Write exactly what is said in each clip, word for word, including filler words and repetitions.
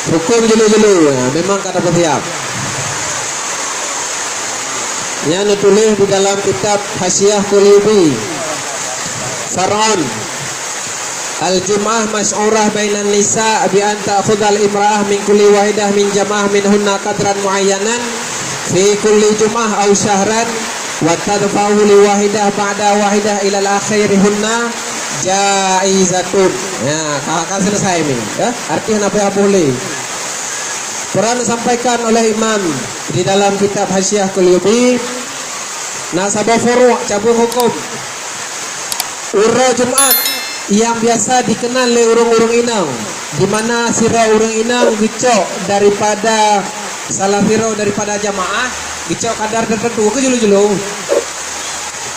Huköm julu-julu, ya, memang ka tapeusiab. Nyan neutuléh di dalam kitab Hasyiah Qurtubi. Far'un. Al-jum'ah masy'urah bainan nisa' bi an ta'khudhal imra'ah min kulli wahidah min jama'ah minhunna qadran mu'ayyanan fi kulli jum'ah aw syahran wa tadfa'u li wahidah ba'da wahidah ilal akhirihunna jaizatun. Ya, ka, ka selesai ni, ya. Arti hana payah boleh. Pernah disampaikan oleh Imam di dalam kitab Hasyiah Qurtubi, na saboh furu' cabeueng huköm. Uroe Jumat nyang biasa dikeunal lé ureuëng-ureuëng inong, di mana sidroe ureuëng inong geucok daripada salah sidroe daripada jamaah, geucok kadar teuteuntu keu julu-julu.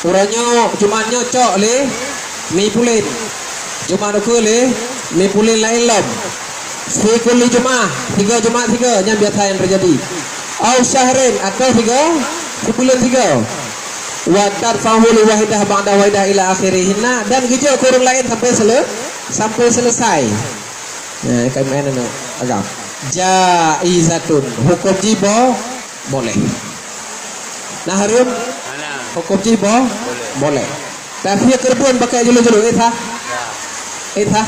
Uroe nyoe, Jumat nyoe cok lé mi pulen. Jumat ukeue lé mi pulen laén lom. Fi kulli Jumaah, tiga Jumat tiga, nyan biasa nyang teujadi. Au syahrin, atau tiga, sibuleuen tiga. Wa tadfa'u li wahidah ba'da wahidah ila akhirihinna, dan geujok keu ureuëng laén sampai sele-, sampai selesai. Nah, kami main aneuk agam. Jaizatun, huköm jih bo-, boleh. Nah, hareuem, huköm jih bo-, boleh. Tapi keureubeuen pakai julu-julu, eh, sah? Eh, sah?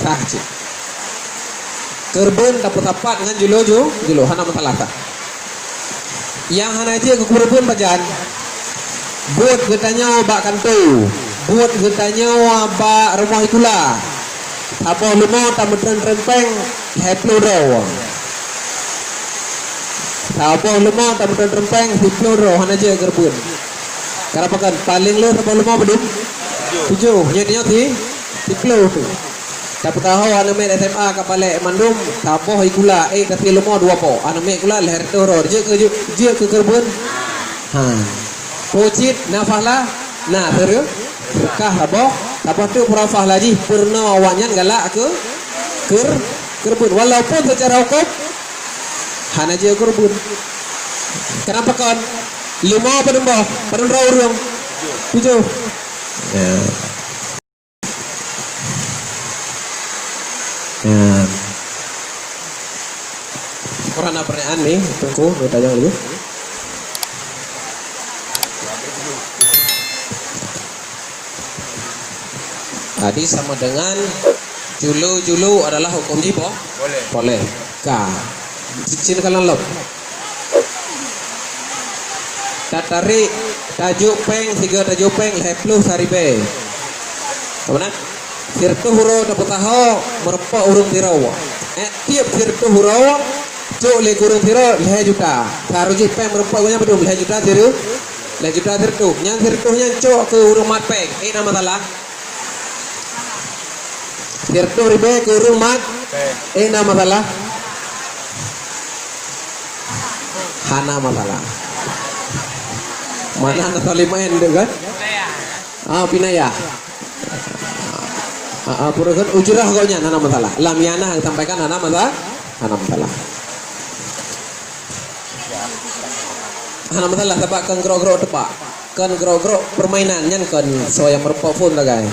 Sah cit. Keureubeuen tapeusapat ngon julu-ju-, julu, hana masalah sah. Nyang hana jeuet keu keureubeuen pajan, buet geutanyoe bak kantô, buet geutanyoe bak rumoh sikula. Saboh leumo tameutreun-treun péng lhée ploh droe. Saboh leumo tameutreun-treun péng siploh droe, hana jeuet keureubeuen. Karena pakon, paléng le saboh leumo padum? Tujoh. Nyoe, nyoe si, siploh. Tapi tahu aneuk miet S M A ka palék mandum, saboh sikula, eh, tapi leumo dua po. Aneuk miet sikula lhée reutôh droe. Jeuet keu, jeuet keu keureubeuen? Ha. Po cit na pahala, na seureu-, seudeukah saboh, saboh teuk peurapah laju peurunoe awaknyan galak keu, keur-, keureubeuen. Walaupun secara huköm hana jeuet keureubeuen. Kenapa kon? Leumo padum boh, padum droe ureuëng? Tujoh. Ya. Ya. Kurang ada pertanyaan ni, Teungku, mau tanya lagi. Tadi sama dengan julu-julu adalah huköm jih bo-, boleh. Boleh. Ka. Cicin kalan lom. Tatarék tajok péng, siga tajok péng, lhée ploh saribée. Ka meunan? Sireutôh uroe tapeutaho, meurumpok ureuëng sidroe. Eh, tieb sireutôh uroe, cok lé keu ureuëng sidroe, lhée juta. Saharôh jih péng meurumpok gobnyan padum, lhée juta sireutôh. Lhée juta sireutôh. Nyan sireutôh nyan cok keu ureuëng mat péng. Eh, na masalah? Sireutôh ribée keu ureuëng mat? Eh, na masalah? Hana masalah. Mana na talimaen tu kan? Ah, pinayah. Ah, ah, pura kan ujrah kau nyan hana masalah. Lam yana sampaikan hana masalah. Hana masalah. Hana masalah, sabab kon grok-grok tepak. Kon grok-grok permainan, nyan kon soe nyang meurumpok phon sagai.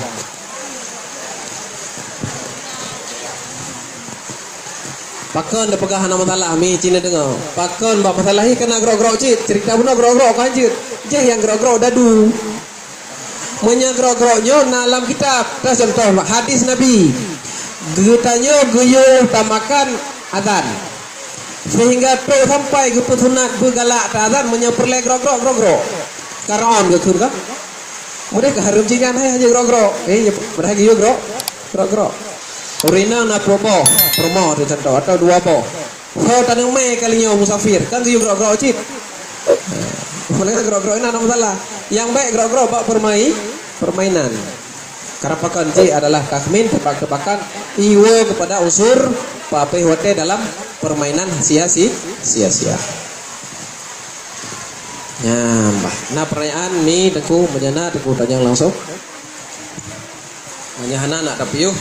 Pakon tapeugah hana masalah, mi cina deungoe. Pakon bak masalah hi kena grok-grok cit, cerita bunoe grok-grok kon jeuet. Jih nyang grok-grok dadu. Meunyoe grok-grok nyoe na lam kitab, teuh contoh hadis Nabi. Geutanyoe geuyue utamakan azan. Sehingga trok sampai geupeusunat beugalak teuazan meunyoe peureulée grok-grok, grok-grok. Kareuna on geukheun ka. Meudeh ka hareuem jih nyan hai hana grok-grok. Eh, padahai geuyue grok, grok-grok. Ureuëng inong na peuet boh, peurumoh teuh contoh, atau dua boh. Soe taneuk mé kali nyoe musafir, kan geuyue grok-grok cit. Meunan grok-grok inan hana masalah. Nyang bék grok-grok bak permai-, permainan. Karena pakon jih adalah takhmin, tebak-tebakan, iwoe kepada unsur papéh watée dalam permainan sia-si-, sia-sia. Nyan bah. Na pertanyaan ni Teungku, meunyo na Teungku tanyong langsung. Meunyo hana nak tapiôh.